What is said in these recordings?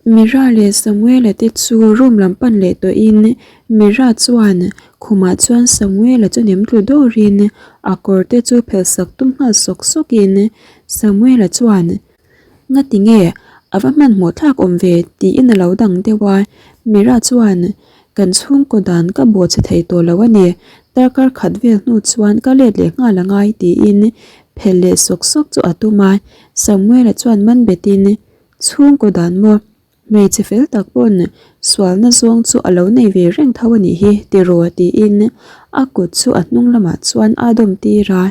Mira leh Samuela te chu room lam pan leh tawhin Mira chuan khumah chuan Samuela chu nem tlu dawrin a kawr te chu phelh sak tum nghal sawk sawkin Samuela chuan Ngati nge a va hmanhmawh thlak awm ve tiin a lo dang deuh a, Mira chuan Kan chhungkaw dan ka bawh chhe thei tawh lo a ni, darkar khat vel hnu chuan ka let leh nghal a ngai tiin phelh leh sawk sawk chu a tum a, Samuela chuan man betin Chhungkaw dan maw? Hmeichhe fel tak pawn sualna zawng chu a lo nei ve reng tho a nih hi tiraw tiin a kut chu a hnung lamah chuan a dawm tir a.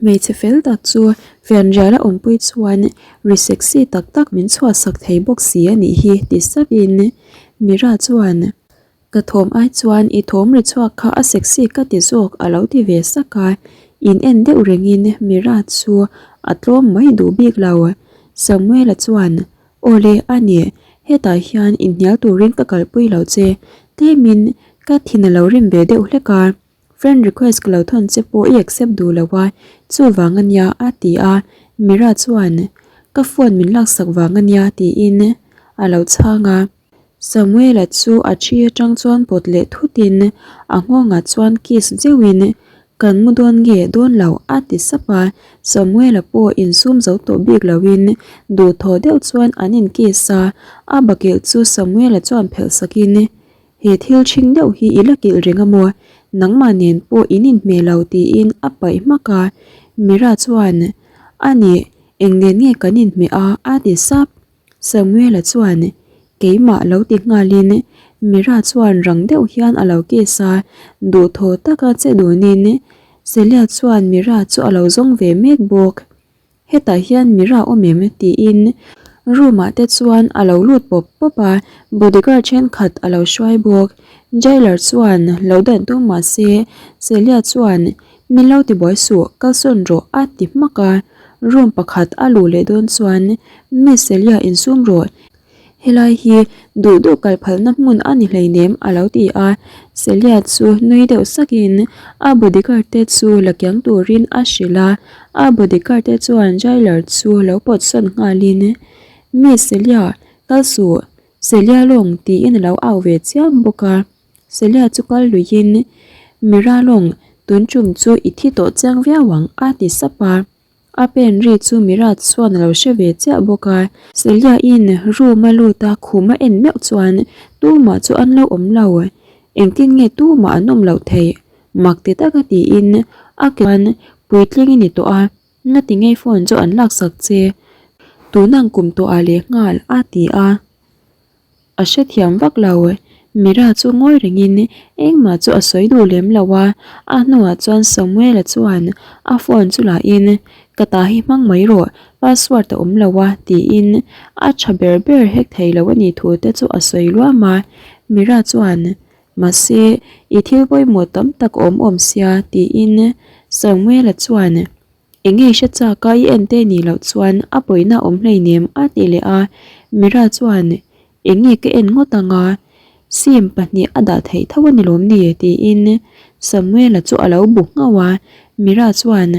Hmeichhe fel tak chu fianrial a awmpui chuan ri sexy tak tak min chhuahsak thei bawk si a nih hi ti sapin Mira chuan Ka thawm ai chuan i thawm ri chhuak kha a sexy ka ti zawk a lo ti ve sak a, in en deuh rengin Mira chu a tlawm mai duh bik lo. Samuela chuan, Awle a ni, hetah hian inhnial turin ka kalpui lo che, tlemin ka thin a lo rim ve deuh hlek a, friend request ka lo thawn che pawh i accept duh lo a, chuvang a nia a ti a, Mira chuan, Ka phone min laksak vang a nia tiin a lo chhang a. Samuela chu a thi atang chuan pawt leh thutin a nghawngah chuan kiss zeuhin, Kan mu dawn nge dawn lo a ti sap a, Samuela pawh insum zo tawh bik loin duhthawh deuh chuan an in kiss a, a bakilh chu Samuela chuan phelh sakin, He thil ṭhing deuh hi i la kilh reng a maw? Nangmah nen pawh in inhmeh lo tiin a paih hmak a, Mira chuan, A nih, eng nen nge kan inhmeh a? a ti sap. Samuela chuan keimah lo ti nghalin Mira chuan rang deuh hian a lo kiss a, duhthawh taka che dunin Celia chuan Mira chu a lo zawng ve mek bawk. Hetah hian Mira awm em? tiin room ah te chuan a lo lut pawp pawp a, bodyguard thenkhat a lo hruai bawk. Jailer chuan lo dan tum mah se Celia chuan Min lo ti buai suh, kalsawn rawh a ti hmak a, room pakhat a luh leh dawn chuan Miss Celia insum rawh, helai hi duh duh kal phalna hmun a ni hleinem a lo ti a, Celia chu nui deuh sakin a bodyguard te chu la kiang turin a hrilh a, a bodyguard te chuan jailer chu lo pawt sawn nghalin Miss Celia, kal suh, Celia lawng tiin a lo au ve chiam bawk a. Celia chu kal luiin, Mira lawng, tun tum chu i thi tawh chiang viau ang, a ti sap a. A pen ri chu Mira chuan a lo hre ve chiah bawk a. Celia-in room a lut a, khum a en meuh chuan tumah chu an lo awm lo. Engtin nge tumah an awm loh theih? Mak ti taka tiin a ke chuan puitling i ni tawh a, ngati nge phone chu an laksak che? Tunang kum tawhah lehnghal, a ti a. A hrethiam vak lo. Mira chu ngawi rengin engmah chu a sawi duh lem lo a, a hnuah chuan Samuela chuan a phone chu lahin, Ka ta hi hmang mai rawh, password a awm lo a, tiin a tha ber ber hek thei lo a nih thu te chu a sawi luam a. Mira chuan, Mahse, i thil pawimawh tam tak awm awm sia, tiin Samuela chuan, Eng nge hre chak a i en te nih loh chuan a pawihna awm hleinem a ti leh a, Mira chuan eng nge ka en ngawt ang a, sim pahnih a dah theih tho a ni lawm ni tiin Samuela chu a lo bu nghauh a, Mira chuan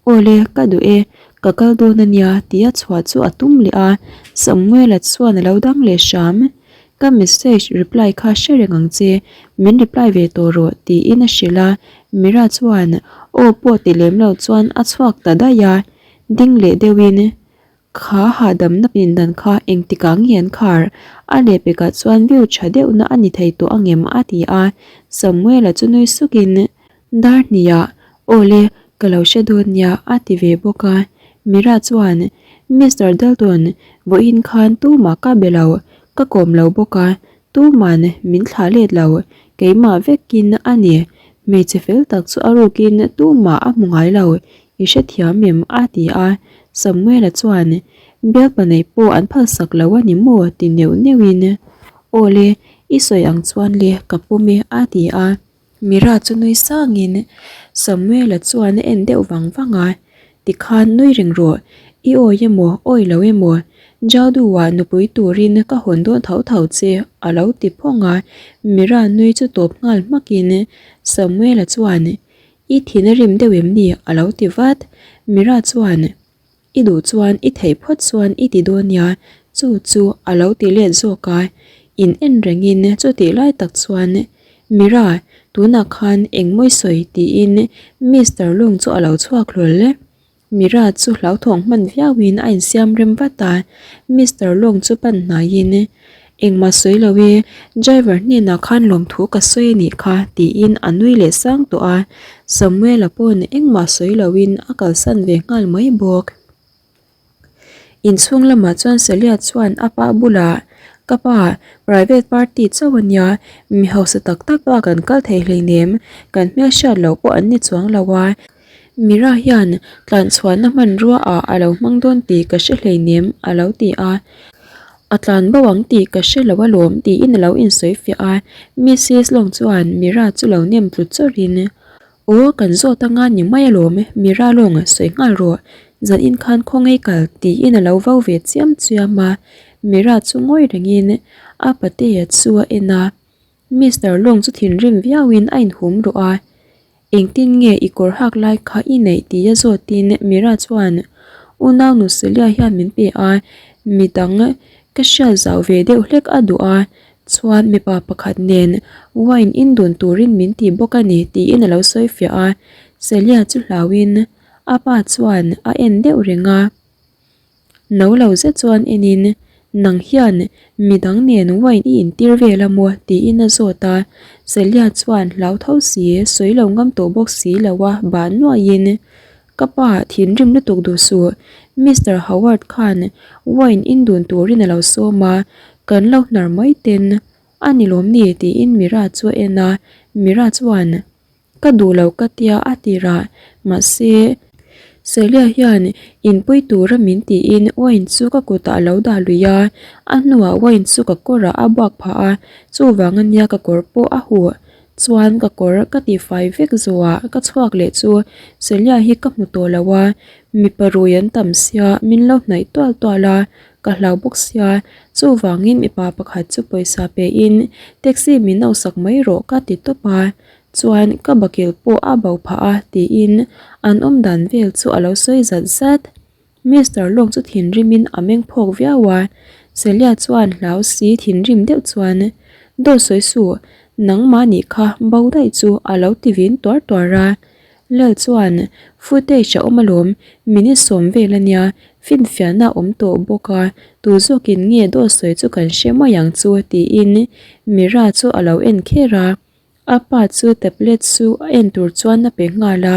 Awle ka duh e, ka kal dawn a nia tia chhuah chu a tum leh a, Samuela chuan a lo dang leh hram. Ka message reply kha hre reng ang che, min reply ve tawh rawh tiin a hrilh a, Mira chuan aw pawh ti lem lo chuan a chhuak ta daih a, ding leh deuhin kha hahdamna pindan kha engtikah nge an khar, a lehpekah chuan view tha deuhna a ni thei tawh angem a ti a, Samuela chu nui sukin Dar hniah, Aw le, ka lo hre dawn nia a ti ve bawk a. Mira chuan, Mister Dalton, vawiin khan tumah ka be lo, ka kawm lo bawk a, tuman min thlah let lo, keimah vekin a ni. Hmeichhe fel tak chu a rukin tumah a hmu ngai lo, i hrethiam em? a ti a. Samuela chuan, Bialpa neih pawh an phalsak lo a ni maw? ti neuh neuhin, Aw le, i sawi ang chuan le, ka pawm e a ti a. Mira chu nui sangin Samuela chuan a en deuh vang vang a, Tikhan nui reng rawh, i awi emaw awi lo emaw, Jaudu-ah nupui turin ka hawn dawn tho tho che a lo ti phawng a, Mira nui chu tawp nghal hmakin Samuela chuan, I thin a rim deuh em ni? a lo ti vat. Mira chuan, I duh chuan i theih phawt chuan i ti dawn nia, Chu chu a lo ti let zawk a, in en rengin chutih lai tak chuan Mira, tunah khan engmawi sawi tiin Mister Lung chu a lo chhuak hlawl. Mira chu hlauthawng hman viauin a insiam rem vat a, Mister Long chu pan hnaiin, Engmah sawi lo e, driver hnenah khan lawmthu ka sawi a nih kha, tiin a nui leh sang tawh a, Samuel-a pawn engmah sawi loin a kalsan ve nghal mai bawk. Inchhung lamah chuan Celia chuan a pa bulah, Ka pa, private party chauh a nia, mi hausa tak tak bak an kal thei hleinem, kan hmelhriat loh pawh an ni chuang lo a, Mira hian tlanchhuahna hmanrua ah a lo hmang dawn tih ka hre hleinem a lo ti a, A tlan bo ang tih ka hre lo alawm tiin a lo insawi fiah a, Missis Long chuan Mira chu lo nem tlu chawrhin, Aw kan zawt anga ni mai alawm, Mira Long sawi nghal rawh, zan in khan khawngaih kal tiin a lo vau ve chiam chiam a, Mira chu ngawi rengin a patea chu a en a. Mister Long chu thinrim viauin a inhum ruh a, Engtin nge i kawr hak lai kha i neih tia zawtin Mira chuan Unau nu Celia hian min pe a, midang ka hriat zau ve deuh hlek a duh a, chuan mipa pakhat nen wine in dun turin min ti bawk a ni tiin a lo sawi fiah a, Celia chu hlauin a pa chuan a en deuh reng a. No lo zet chuan enin, Nang hian midang nen wine i intir vel a maw? tiin a zawt a. Celia chuan hlau tho si, sawi lo ngam tawh bawk si lo a bah nuaihin, Ka pa, thinrim lutuk duh suh. Mister Howard khan wine in dun turin a lo sawm a, kan lo hnar mai ten a ni lawm ni? tiin Mira chu a en a. Mira chuan. Ka duh lo ka tia a ti rah. Mahse, Celia hian inpui tura min tiin wine chu ka kutah a lo dah lui a, a hnuah wine chu ka kawrah a buak phah a, chuvang ania ka kawr pawh a huh. Chuan ka kawr ka tihfai vek zawhah ka chhuak leh chu Celia hi ka hmu tawh lo a, mipa rui an tam sia min lo hnaih tual tual a, ka hlau bawk sia, chuvangin mipa pakhat chu pawisa pein taxi min ausak mai rawh ka ti tawp a. Chuan ka bakilh pawh a bo phah a tiin an awm dan vel chu a lo sawi zat zat. Mister Long chu thinrimin a meng phawk viau a, Celia chuan hlau si thinrim deuh chuan, Dawt sawi suh, nangmah nih kha bo daih chu a lo ti vin tuar tuar a. Lal chuan, Footage a awm alawm, minute sawm vel a nia, finfiahna a awm tawh bawk a, tu zawkin nge dawt sawi chu kan hre mai ang chu tiin Mira chu a lo en kher a. A pa chu tablet chu a en tur chuan a pe nghal a,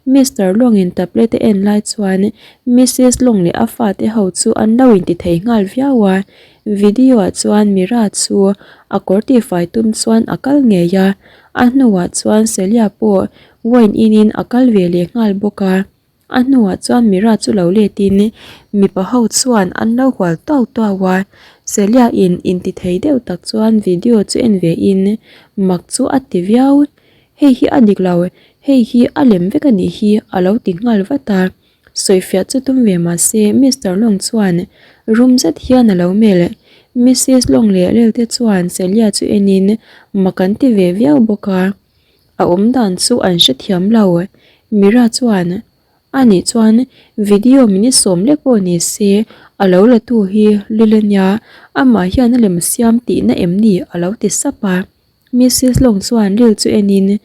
Mister Long in tablet a en lai chuan Missis Long leh a fate ho chu an lo inti thei nghal viau a, video ah chuan Mira chu a kawr tihfai tum chuan a kal ngei a, a hnuah chuan Celia pawh wine in in a kal ve leh nghal bawk a. A hnuah chuan Mira chu lo letin mipa ho chuan an lo hual tau tau a, Celia in inti thei deuh tak chuan video chu en ve in mak chu a ti viau, Hei hi a dik lo, hei hi a lem vek a nih hi a lo ti nghal vat a, sawifiah chu tum ve mah se Mister Long chuan rum zet hian a lo melh, Missis Long leh Lel te chuan Celia chu enin mak an ti ve viau bawk a. A awm dan chu an hrethiam lo. Mira chuan, A nih chuan video minute sawm lek pawh ni se, a lo la tu hi Lil a nia, amah hian a lem siam tihna em ni? a lo ti sap a. Missis Long chuan Lil chu enin,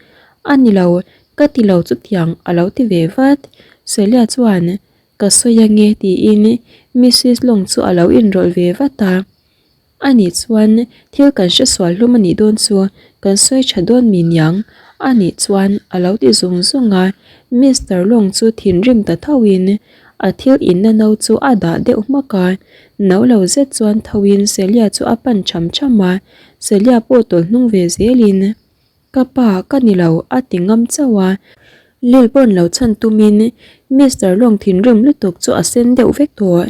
A ni lo, ka ti lo chutiang a lo ti ve vat. Celia chuan, Ka sawi ange tiin Missis Long chu a lo inrawlh ve vat a. A nih chuan thil kan hre sual hlum a nih dawn chu kan sawi tha dawn mi niang a nih chuan a lo ti zung zung a, Mister Long chu thinrim ta tho in a thil inna no chu a dah deuh hmak a, no lo zet chuan tho in Celia chu a pan tham tham a, Celia pawh tawlh hnung ve zel in. Ka pa ka ni lo a ti ngam chauh a, Lil pawn lo chhan tumin Mister Long thinrim lutuk chu a sen deuh vek tawh.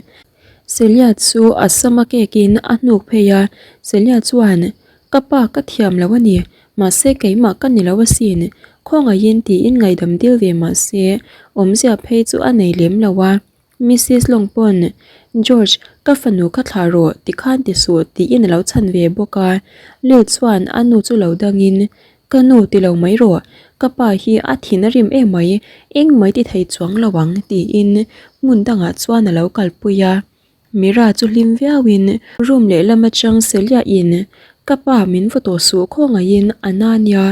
Celia chu a sama kekin a hnuk phei a, Celia chuan, Ka pa ka thiam lo a ni, mahse keimah ka ni lo asin, khawngaihin tiin ngaihdam dil ve mahse awmzia phei chu a nei lem lo a. Missis Long pawn, George, ka fanu ka thlah rawh, tikhan ti suh, tiin a lo chhan ve bawk a. Lil chuan a nu chu lo dangin, Ka nu ti lo mai rawh, ka pa hi a thin a rim em mai, engmai ti thei chuang lo ang, tiin hmun dangah chuan a lo kalpui a. Mira chu hlim viauin room lehlam atang Celia in Ka pa min vaw tawh suh khawngaihin a na nia,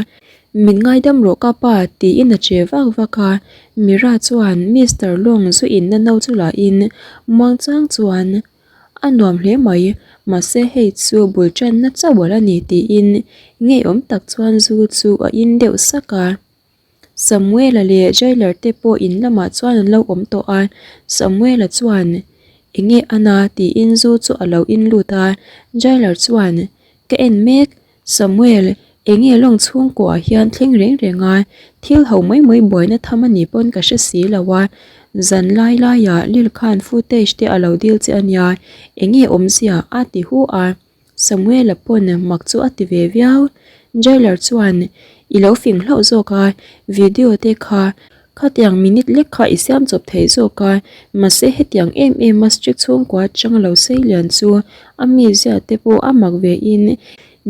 min ngaidam rawh ka pa tiin a che vak vak a, Mira chuan Mister Long zu inna no chu lahin muangchang chuan a nuam hle mai, mahse hei chu bul tanna chauh a la ni tiin ngeiawm tak chuan zu chu a in deuh sak a. Samuela leh Jailer te pawh in lamah chuan an lo awm tawh a, Samuela chuan, Enge ana? tiin zu chu a lo in lut a, Jailer chuan, Ka en mek, Samuel, enge lawng chhungkuah hian thleng reng reng a, thil ho mai mai buaina tham a nih pawn ka hre si lo a, zan lai laiah Lil khan footage te a lo dil che a nia, enge awmzia? a ti hu a. Samuela pawn mak chu a ti ve viau. Jailer chuan, I lo fing hlauh zawk a, video te kha khatiang minute lek kha i siam chawp thei zawk a, mahse hetiang em em a strict chhungkua atang lo sei lian chu a mizia te pawh a mak ve in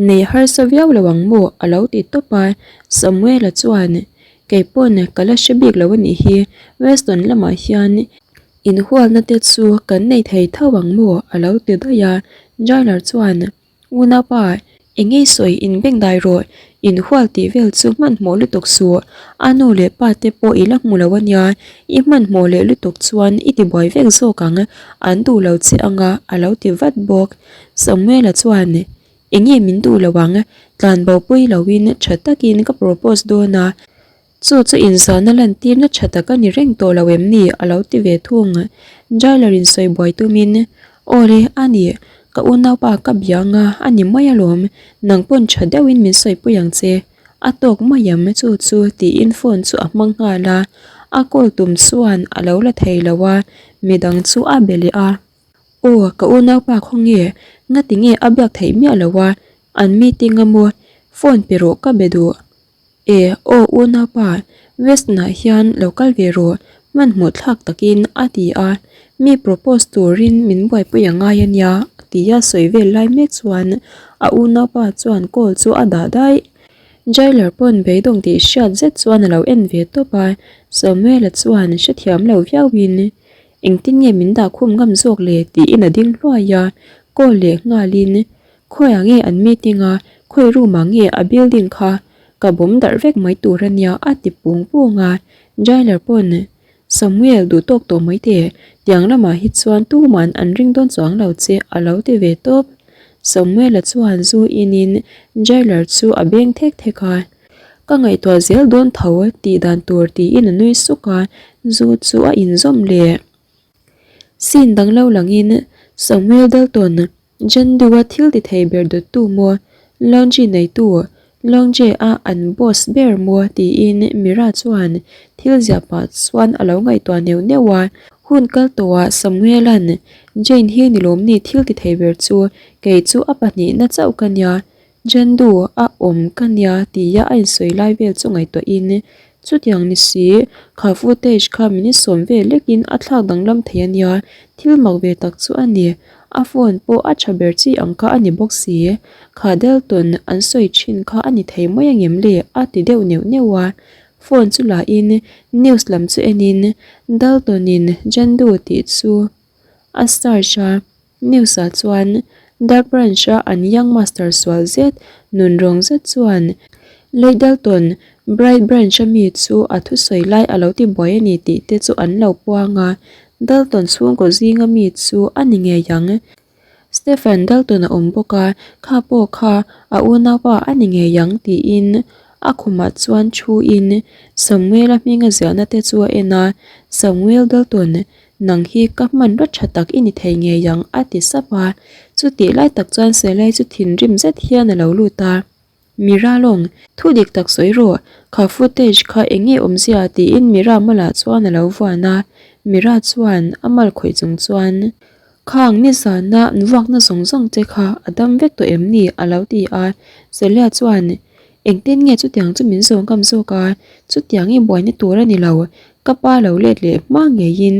nei harsa viau lo ang maw a lo ti tawp a. Samuela chuan, Kei pawn ka la hre bik lo a nih hi, Weston lamah hian Inhualna te chu kan nei thei tho ang maw? a lo ti daih a. Jailer chuan, Unaupa, eng ei sawi inbengdai rawh, inhual tih vel chu hmanhmawh lutuk suh, a nu leh pa te pawh i la hmu lo a nia, i hmanhmawh leh lutuk chuan i tibuai vek zawk ang, an duh lo che anga a lo ti vat bawk. Samuela chuan, Enge min duh lo ang, tlanbo pui loin tha takin ka propose dawn a, Chu chu inzahna lantirna tha tak a ni reng tawh lo em ni? a lo ti ve thung. Jailer in sawi buai tumin, Awle, a ni, ka unaupa ka bia anga a ni mai alawm, nang pawn tha deuhin min sawipui ang che. A tawk mai em chu chu tiin phone chu a hmang nghal a, a call tum chuan a lo la thei lo a, midang chu a be leh a. Aw, ka unaupa khawnge, ngati nge a biak theih miah lo a, an meeting a maw, phone pe rawh ka be duh. E, aw unaupa, Weston-ah hian lo kal ve rawh, hmanhmawh thlak takin a ti a, mi propose turin min buaipui a ngai a nia tia sawi vel lai mek chuan a unaupa chuan call chu a dah daih. Jailer pawn beidawng tih hriat zet chuan a lo en ve tawp a, Samuela chuan hrethiam lo viauin engtin nge min dah khum ngam zawk le tiin a ding hluai a, call leh nghalin Khawiah nge an meeting a, khawi room ah nge a building kha ka bawm darh vek mai tur a nia a ti pung pung a, Jailer pawn Samuel duh tawk tawh mai teh, tiang lamah hi chuan tuman an ring dawn chuang lo che a lo ti ve tawp. Samuel-a chuan zu in in Jailer chu a beng thek thek a, ka ngaihtuah zel dawn tho tih dan tur tiin a nui suk a, zu chu a inzawm leh. Scene dang lo langin Samuel Dalton Jandua thil ti thei ber dawttu maw, laundry neitu, laundry a an boss ber maw tiin Mira chuan thil ziah pah chuan a lo ngaihtuah neuh neuh a. Hun kal tawhah Samuela'n Jane hi ni lawmni thil ti thei ber chu, kei chu a pahnihna chauh ka nia, Jandu a awm ka nia tia a insawi lai vel chu ngaihtuahin chutiang ni si, kha footage kha minute sawm vel lekin a thlak danglam thei a nia, thil mak ve tak chu a ni. A phone pawh a tha ber chi ang kha a ni bawk si, kha Dalton an sawi thin kha a ni thei mai angem le a ti deuh neuh neuh a, phone chu la in news lam chu en in Dalton in Jandu tih chu a search a. News ah chuan Dark Branch a an Young Master sual zet nunrawng zet chuan Lei Dalton Bright Branch a mi chu a thusawi lai a lo ti buai a ni tih te chu an lo puang a, Dalton chhungkaw zinga mi chu a ni ngei ang. Stephen Dalton a awm bawk a, kha pawh kha a unaupa a ni ngei ang tiin a khumah chuan thu in Samuel-a hminga ziahna te chu a en a, Samuel Dalton Nang hi ka hmanraw tha tak i ni thei ngei ang a ti sap a, chutih lai tak chuan Selai chu thinrim zet hian a lo lut a. Mira lawng, thu dik tak sawi rawh, kha footage kha eng nge awmzia tiin Mira malah chuan a lo vuan a, Mira chuan a mal khawih chung chuan, Khang nizana nvuakna zawng zawng che kha a dam vek tawh em ni? a lo ti a, Celia chuan, Engtin nge chutiang chu min zawng ngam zawk a, chutiang i buaina tur a ni lo, ka pa lo let leh hma ngeiin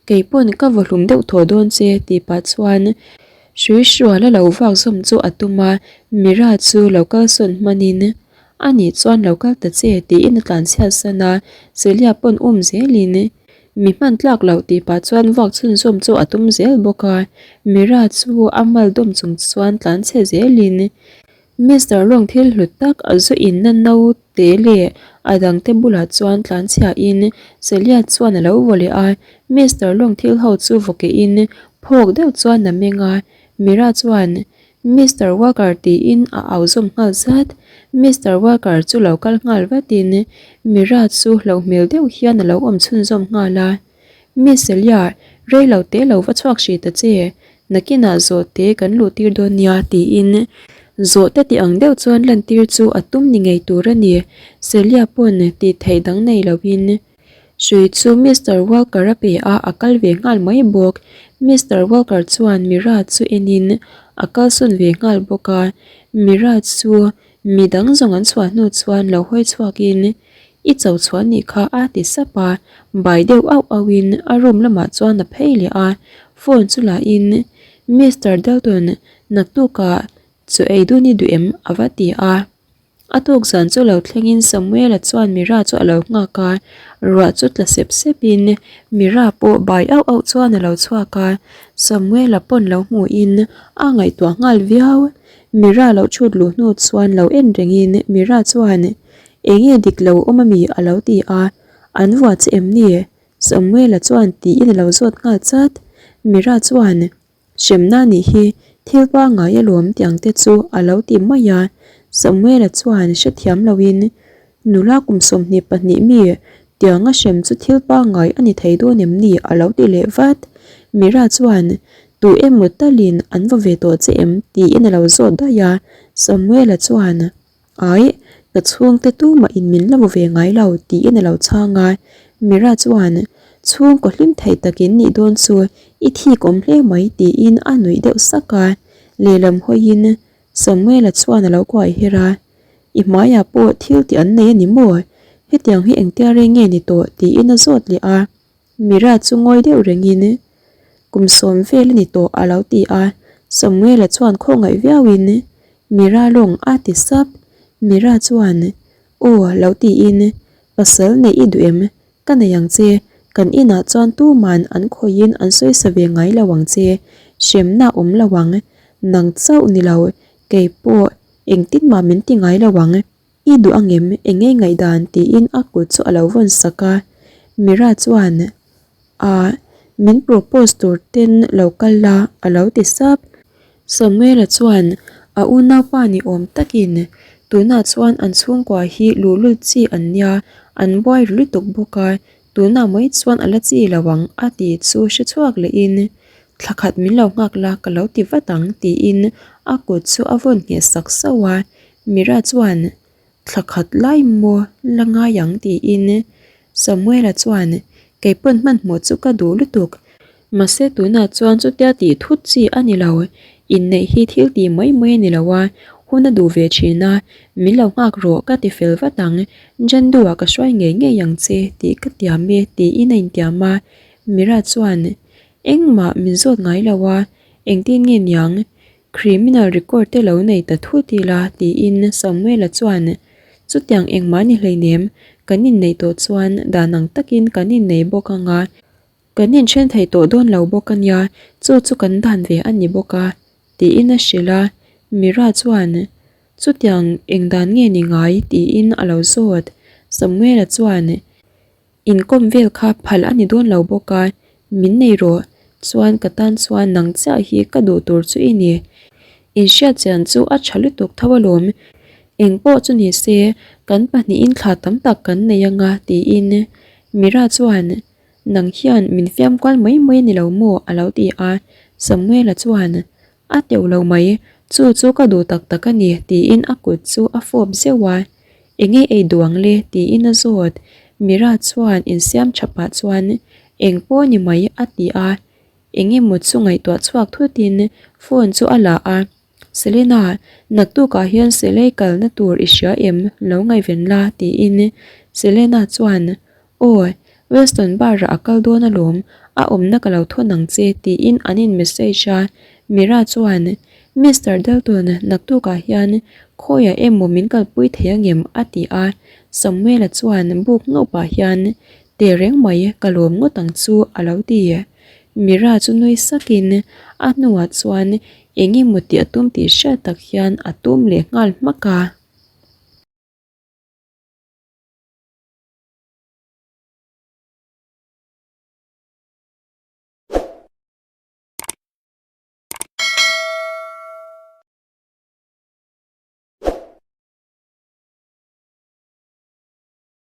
kei pawn ka vaw hlum deuh thaw dawn che tih pah chuan hrui hrual a lo vak zawm chu a tum a, Mira chu lo kalsawn hmanin a nih chuan lo kal ta che tiin a tlanchhiat san a, Celia pawn um zelin. Mi hman tlak loh tih pah chuan vuak chhunzawm chu a tum zel bawk a, Mira chu a mal dawm chung chuan tlan chhe zelin Mister Long thil hlut tak a zu inna naute leh a dangte bulah chuan tlan chhiahin Celia chuan a lo vaw leh a, Mister Long thil ho chu vaw kehin phawk deuh chuan a meng a, Mira chuan Mister Walker tiin a au zawm nghal zat. Mister Walker chu lo kal nghal vatin Mira chu hlauh hmel deuh hian a lo awm chhunzawm nghal a. Miss Celia, rei lo te lo va chhuak hrih ta che, nakinah zawhte kan luh tir dawn nia tiin zawhte ti ang deuh chuan lantir chu a tum ni ngei tur a ni. Celia pawn tih theih dang nei loin. Hrui chu Mister Walker a pe a, a kal ve nghal mai bawk. Mister Walker chuan Mira chu enin a kalsawn ve nghal bawk a. Mira chu mi dang zawng an chhuah hnu chuan lo hawi chhuakin, I cho chhuah nih kha a ti sap a, bai deuh auh auhin a room lamah chuan a phei leh a. Phone chu lahin, Mister Dalton, naktukah chaw ei dun i duh em? a va ti a. A tuk zan chu lo thlengin Samuela chuan Mira chu a lo nghak a, ruah chu tla sep sepin Mira pawh bai auh auh chuan a lo chhuak a, Samuela pawn lo hmuhin a ngaihtuah nghal viau. Mira lo chhut luh hnu chuan lo en rengin Mira chuan, Enge dik lo awm ami? a lo ti a, An vuah che em ni? Samuela chuan tiin a lo zawt nghal chat. Mira chuan, Hremna nih hi thil pangngai alawm tiang te chu a lo ti mai a, Samuela chuan hrethiam loin nula kum 22 mi tianga hrem chu thil pangngai a ni thei dawn em ni a lo ti leh vat. Mira chuan tu emaw talin an va ve tawh che em tiin a lo zawt daih a, Samuela chuan Aih, ka chhungte tumah in min la hmu ve ngai lo tiin a lo chhang a. Mira chuan, Chhungkaw hlim thei takin nih dawn chu i thik awm hle mai tiin a nuih deuh sak a. Lehlam hawiin Samuela chuan a lo kuai her a, I hmaiah pawh thil tih an nei a ni maw? Hetiang hi engtia rei nge ni tawh tiin a zawt leh a. Mira chu ngawi deuh rengin, Kum sawm vel a ni tawh a lo ti a, Samuela chuan khawngaih viauin, Mira lawng a ti sap. Mira chuan, Aw lo tiin, Pasal neih i duh em? Ka nei ang che, kan inah chuan tuman an khawihin an sawisa ve ngai lo ang che, hremna awm lo ang, nang chauh ni lo, kei pawh engtin mah min ti ngai lo ang. I duh angem eng nge ngaihdan tiin a kut chu a lo vawn sak a, Mira chuan Ah min propose tur ten lo kal la a lo ti sap. Samuela chuan a unaupa ni awm takin tunah chuan an chhungkua hi luhlul chi an nia, an buai ru lutuk bawk a, tunah mai chuan a la chi lo ang a ti chu hre chhuak lehin thla khat min lo nghak la ka lo ti vat ang tiin a kut chu a vawn ngheh sak sauh a. Mira chuan, Thla khat lai maw la ngai ang tiin Samuela chuan, Kei pawn hmanhmawh chu ka duh lutuk. Mahse tunah chuan chutia tih thut chi a ni lo. Inneih hi thil tih mai mai a ni lo a, hun a duh ve thin a, min lo nghak rawh ka ti fel vat ang. Jandu-ah ka hruai ngei ngei ang che tih ka tiam e tiin a intiam a. Mira chuan, Engmah min zawt ngai lo a, engtin nge niang? Criminal record te lo nei ta thut ila tiin Samuela chuan chutiang engmah ni hleinem kan inneih tawh chuan dan ang takin kan innei bawk anga kan inthen thei tawh dawn lo bawk ania chu chu kan dan ve a ni bawk a tiin a hrilh a Mira chuan chutiang eng dan nge ni ngai tiin a lo zawt Samuela chuan Inkawm vel kha phal a ni dawn lo bawk a, min nei rawh. Chuan ka tan chuan nang chiah hi ka duh tur chu i ni. Inhriat chian chu a tha lutuk tho alawm. Eng pawh chu ni se, kan pahnihin thla tam tak kan nei anga tiin Mira chuan nang hian min fiam kual mai mai a ni lo maw a lo ti a. Samuela chuan a teuh lo mai, chu chu ka duh tak tak a ni tiin a kut chu a fawp zeuh a. Enge ei duh ang le? tiin a zawt. Mira chuan insiam tha pah chuan, Eng pawh ni mai a ti a. Eng emaw chu ngaihtuah chhuak thutin phone chu a la a. Selena, naktukah hian Selei kalna tur i hria em? Lo ngaihven la tiin Selena chuan, Aw, Weston bar-ah a kal dawn alawm, a awmna ka lo thawn ang che tiin an in message a, Mira chuan, Mister Dalton, naktukah hian khawiah emaw min kalpui thei angem? a ti a, Samuela chuan buk ngauh pah hian, Tehreng mai ka lawm ngawt ang chu a lo ti. Mira chu nui sakin a hnuah chuan eng emaw tih a tum tih hriat tak hian a tum leh nghal hmak a.